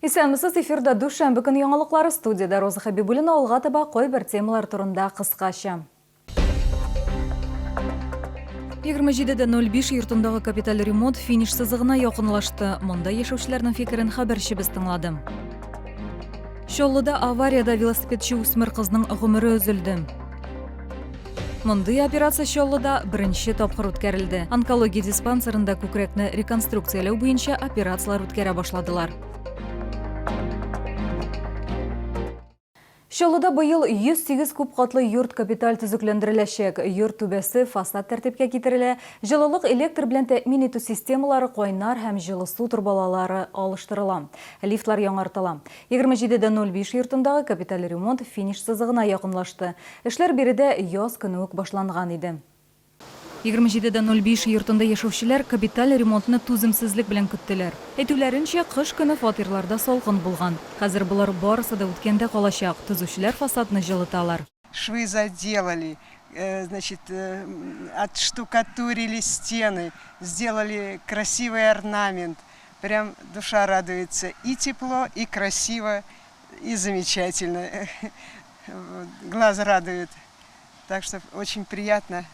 Исәнмесез, эфирда дүшәмбе көн яңалыклары, студиядә Роза Хәбибуллина. Алга таба кайбер темалар турында кыскача. 27.05 йортындагы капиталь ремонт финиш сызыгына якынлашты. Монда яшәүчеләрнең фикерен хәбәрчебез тыңлады. Чаллыда авариядә велосипедчы үсмер кызның гомере өзелде. Мондый операция Чаллыда беренче тапкыр үткәрелде. Онкология диспансерында күкрәкне реконструкцияләү буенча операцияләр үткәрә башладылар. Чаллыда быел 108 күп катлы йорт капиталь төзекләндереләчәк. Йорт түбәсе, фасад тәртипкә китерелә, җылылык электр белән тәэмин итү системалары, кайнар һәм җылы су торбалалары алыштырыла, лифтлар яңартыла. 27.05 йортындагы капиталь ремонт финиш сызыгына якынлашты. Эшләр биредә яз көне үк башланган иде. 27.05 йортында яшәүчеләр капиталь ремонтны түземсезлек белән көттеләр. Әйтүләренчә, кыш көне фатирларда салкын булган. Хәзер болар барысы да үткәндә калачак, төзүчеләр фасадны җылыталар. Швы заделали, значит, отштукатурили стены, сделали красивый орнамент. Прям душа радуется, и тепло, и красиво, и замечательно. Глаз радует. Так что очень приятно,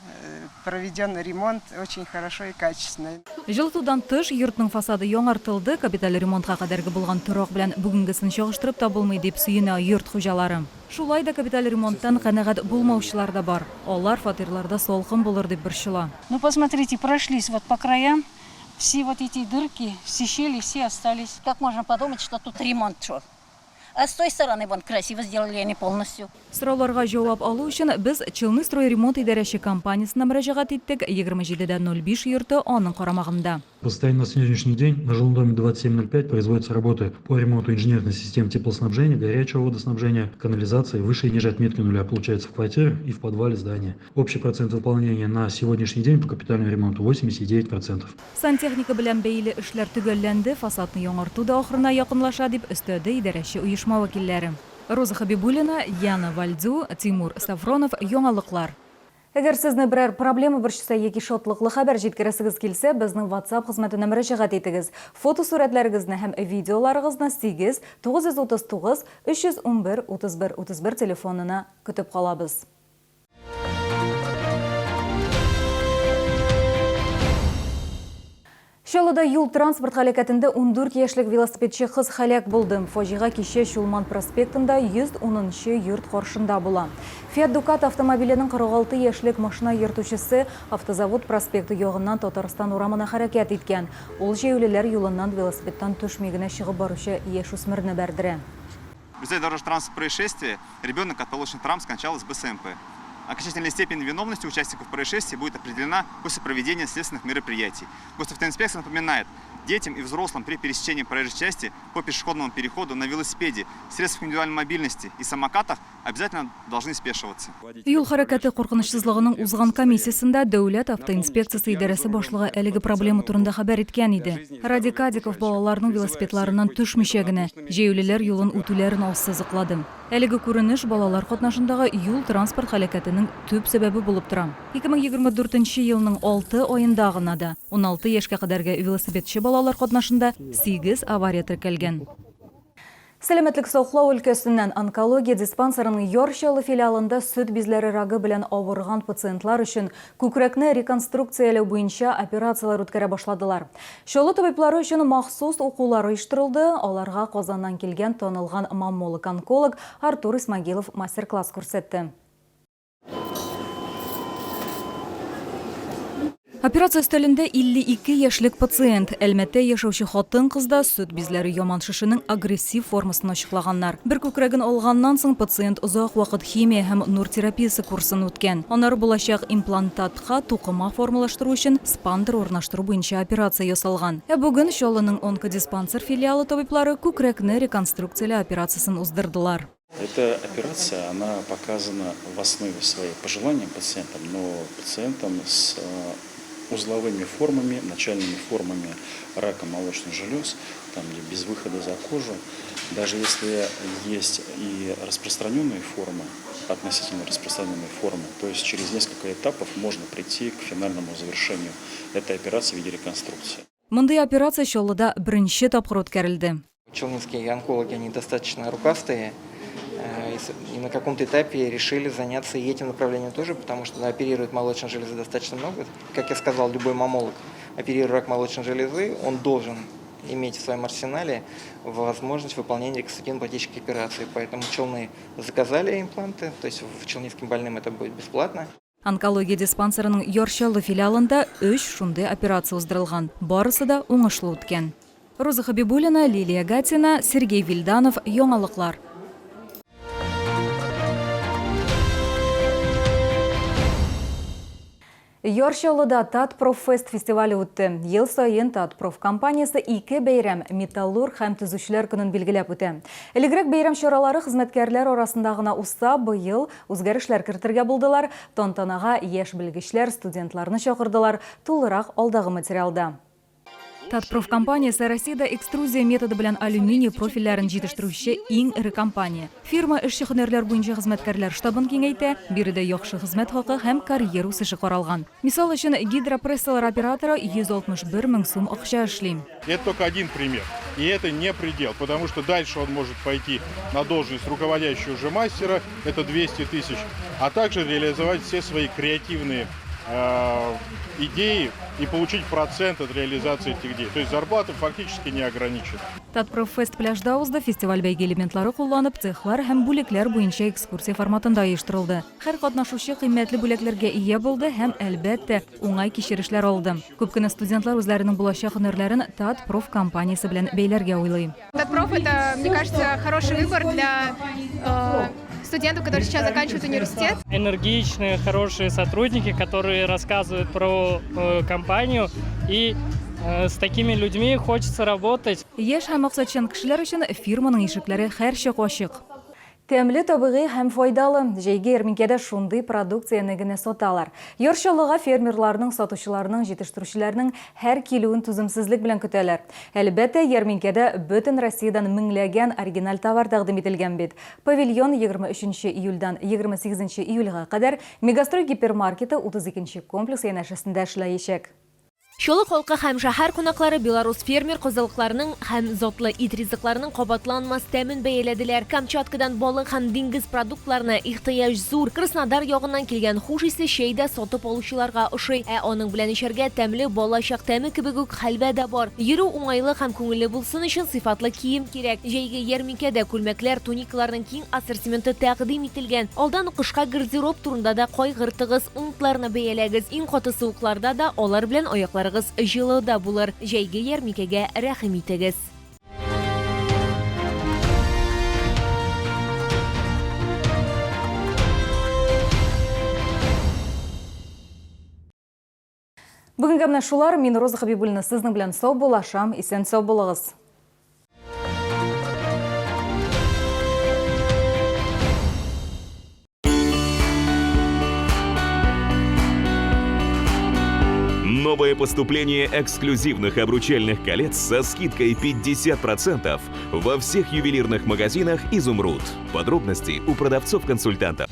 проведен ремонт очень хорошо и качественно. Җылытудан тыш, йортның фасады яңартылды, капиталь ремонтка кадәрге булган торак белән бүгенгесен чагыштырып та булмый, дип сөенә йорт хуҗалары. Шулай да капиталь ремонттан канәгать булмаучылар да бар. Алар фатирларда салкын булыр дип борчыла. Ну посмотрите, прошлись вот по краям, все вот эти дырки, все щели, все остались. Как можно подумать, что тут ремонт шел? А с той стороны вон красиво сделали они полностью. Сорауларга җавап алу өчен без Челны-стройремонт идарәче компаниясенә мөрәҗәгать иттек, 27.05 йорты аның карамагында. По состоянию на сегодняшний день на жилом доме 27.05 производятся работы по ремонту инженерных систем теплоснабжения, горячего водоснабжения, канализации выше и ниже отметки нуля, получается, в квартире и в подвале здания. Общий процент выполнения на сегодняшний день по капитальному ремонту 89%. Сантехника белән бәйле эшләр төгәлләнде, фасадны яңарту да ахырына якынлаша, дип өстәде идарәче оешма вәкилләре. Роза Хәбибуллина, Яна Вальдю, Тимур Сафронов, Яңалыклар. Әгәр сезне берәр проблема борчыса яки шатлыклы хәбәр җиткерәсегез килсә, безнең WhatsApp хезмәтенә мөрәҗәгать итегез. Фотосурәтләрегезне һәм видеоларыгызны 8 939 311 31 31 телефонына көтеп калабыз. Чаллыда юл-транспорт һәлакәтендә 14 яшьлек велосипедчы кыз һәлак булды. Фаҗига кичә Чулман проспектында 110 нчы йорт каршында була. Фиат Дукато автомобиленең 46 яшьлек машина йөртүчесе Автозавод проспекты ягыннан Татарстан урамына хәрәкәт иткән. Ул җәяүлеләр юлыннан велосипедтан төшми генә чыгып баручы яшүсмерне бәрдерә. В результате дорожно-транспортного происшествия ребенок от полученных травм скончалась в БСМП. Окончательная степень виновности участников происшествия будет определена после проведения следственных мероприятий. Госавтоинспекция напоминает, детям и взрослым при пересечении проезжей части по пешеходному переходу на велосипеде, средствах индивидуальной мобильности и самокатах обязательно должны спешиваться. Юл хәрәкәте куркынычсызлыгының узган комиссиясендә Дәүләт автоинспекциясе идарәсе башлыгы әлеге проблема турында хәбәр иткән иде. Радик Кадиков балаларның велосипедларыннан төшмичә генә, җәяүлеләр юлын үтүләрен ассызыклады. Әлеге күренеш балалар катнашындагы юл-транспорт һәлакәтенең төп сәбәбе булып тора. 2024 нче елның алты аенда гына да 16 яшькә кадәрге велосипедчы балалар катнашында сигез авария теркәлгән. Сәламәтлек саклау өлкәсеннән онкология диспансерының Яр Чаллы филиалында сөт бизләре рагы белән авырган пациентлар өчен күкрәкне реконструкцияләү буенча операцияләр үткәрә башладылар. Чаллы табиблары өчен махсус укулар оештырылды, аларга Казаннан килгән танылган маммолог-онколог Артур Исмагилов мастер-класс күрсәтте. Операция өстәлендә 52 яшьлек пациент. Әлмәттә яшәүче хатын-кызда сөт бизләре яман шешенең агрессив формасын ачыклаганнар. Бер күкрәген алганнан соң пациент озак вакыт химия һәм нур терапиясе курсын үткән. Аннары булачак имплантатка тукыма формалаштыру өчен спандер урнаштыру буенча операция ясалган. Ә бүген Чаллының онкодиспансер филиалы табиблары күкрәкне реконструкцияләү операциясен уздырдылар. Эта операция, она показана в основе своей по желаниям пациентам, но пациентам с э, узловыми формами, начальными формами рака молочных желез, там, где без выхода за кожу, даже если есть и распространенные формы, относительно распространенные формы, то есть через несколько этапов можно прийти к финальному завершению этой операции в виде реконструкции. Мондый операция Чаллыда беренче тапкыр үткәрелде. Челнинские онкологи, они достаточно рукастые, и на каком-то этапе решили заняться и этим направлением тоже, потому что оперируют молочной железы достаточно много. Как я сказал, любой маммолог, оперируя рак молочной железы, он должен иметь в своем арсенале возможность выполнения реконструктивно-пластических операций. Поэтому Челны заказали импланты, то есть в челнинским больным это будет бесплатно. Онкология диспансерының Яр Чаллы филиалында өч шундый операция уздырылган. Барысы да уңышлы үткән. Роза Хабибуллина, Лилия Гатина, Сергей Вильданов, Яңалыклар. Яр Чаллыда Татпроффест фестивале үтте. Ел саен Татпроф компаниясе ике бәйрәм, Металлург һәм Төзүчеләр көнен билгеләп үтә. Элегрәк бәйрәм чаралары хезмәткәрләр арасында гына узса, быел үзгәрешләр кертергә булдылар. Тантанага яшь белгечләр, студентларны чакырдылар. Тулырак алдагы материалда. Татпроф компаниясе Россиядә экструзия методы белән алюминий профильләрен җитештерүче иң эре компания. Фирма эшче һөнәрләр буенча хезмәткәрләр штабын киңәйтә, биредә яхшы хезмәт хакы һәм карьера үсеше каралган. Мисал өчен, гидропрессалар операторы 161 мең сум акча эшли. Это только один пример. И это не предел, потому что дальше он может пойти на должность руководящего уже мастера, это 200 тысяч, а также реализовать все свои креативные идеи и получить процент от реализации этих идей. То есть зарплата фактически не ограничена. Татпроффест пляжда узды. Фестиваль бәйге элементлары кулланып, цехлар һәм бүлекләр буенча экскурсия форматында оештырылды. Һәр катнашучы кыйммәтле бүләкләргә ия булды һәм, әлбәттә, уңай кичерешләр алды. Күп кенә студентлар үзләренең булачак һөнәрләрен Татпроф компаниясе белән бәйләргә уйлый. Татпроф это, мне кажется, хороший выбор для студентов, которые сейчас заканчивают университет. Энергичные, хорошие сотрудники, которые рассказывают про компанию, и с такими людьми хочется работать. Яшь һәм максатчан кешеләр өчен фирманың ишекләре һәрчак ачык. Тәмле, табигый һәм файдалы. Җәйге ярминкәдә шундый продукцияне генә саталар. Яр Чаллыга фермерларның, сатучыларның, җитештерүчеләрнең һәр килүен түземсезлек белән көтәләр. Әлбәттә, ярминкәдә бөтен Россиядән меңләгән оригиналь товар тәкъдим ителгән бит. Павильон 23 июльдән 28 июльгә кадәр Мегастрой гипермаркеты 32 комплекс янәшәсендә эшләячәк. Чаллы халкы һәм шәһәр кунаклары белорус фермер козалыкларының һәм затлы ит ризыкларының кабатланмас тәмен бәяләделәр. Камчаткадан балык һәм диңгез продуктларына ихтыяҗ зур. Краснодар ягыннан килгән хуш исле чәй дә сатып алучыларга ошый. Ә аның белән эчәргә тәмле балачак тәме кебек үк хәлвә дә бар. Йөрү уңайлы һәм күңелле булсын өчен сыйфатлы кием кирәк. Җәйге ярминкәдә күлмәкләр, туникаларның киң ассортименты тәкъдим ителгән. Алдан ук кышка гардероб турында да кайгыртыгыз, унтларны бәяләгез. Иң каты суыкларда да алар белән аякларыгыз җылыда булыр. Җәйге ярминкәгә рәхим итегез. Бүгенгә менә шулар. Мин Роза Хабибуллина сезнең белән саубуллашам. Исән-сау булыгыз. Новое поступление эксклюзивных обручальных колец со скидкой 50% во всех ювелирных магазинах «Изумруд». Подробности у продавцов-консультантов.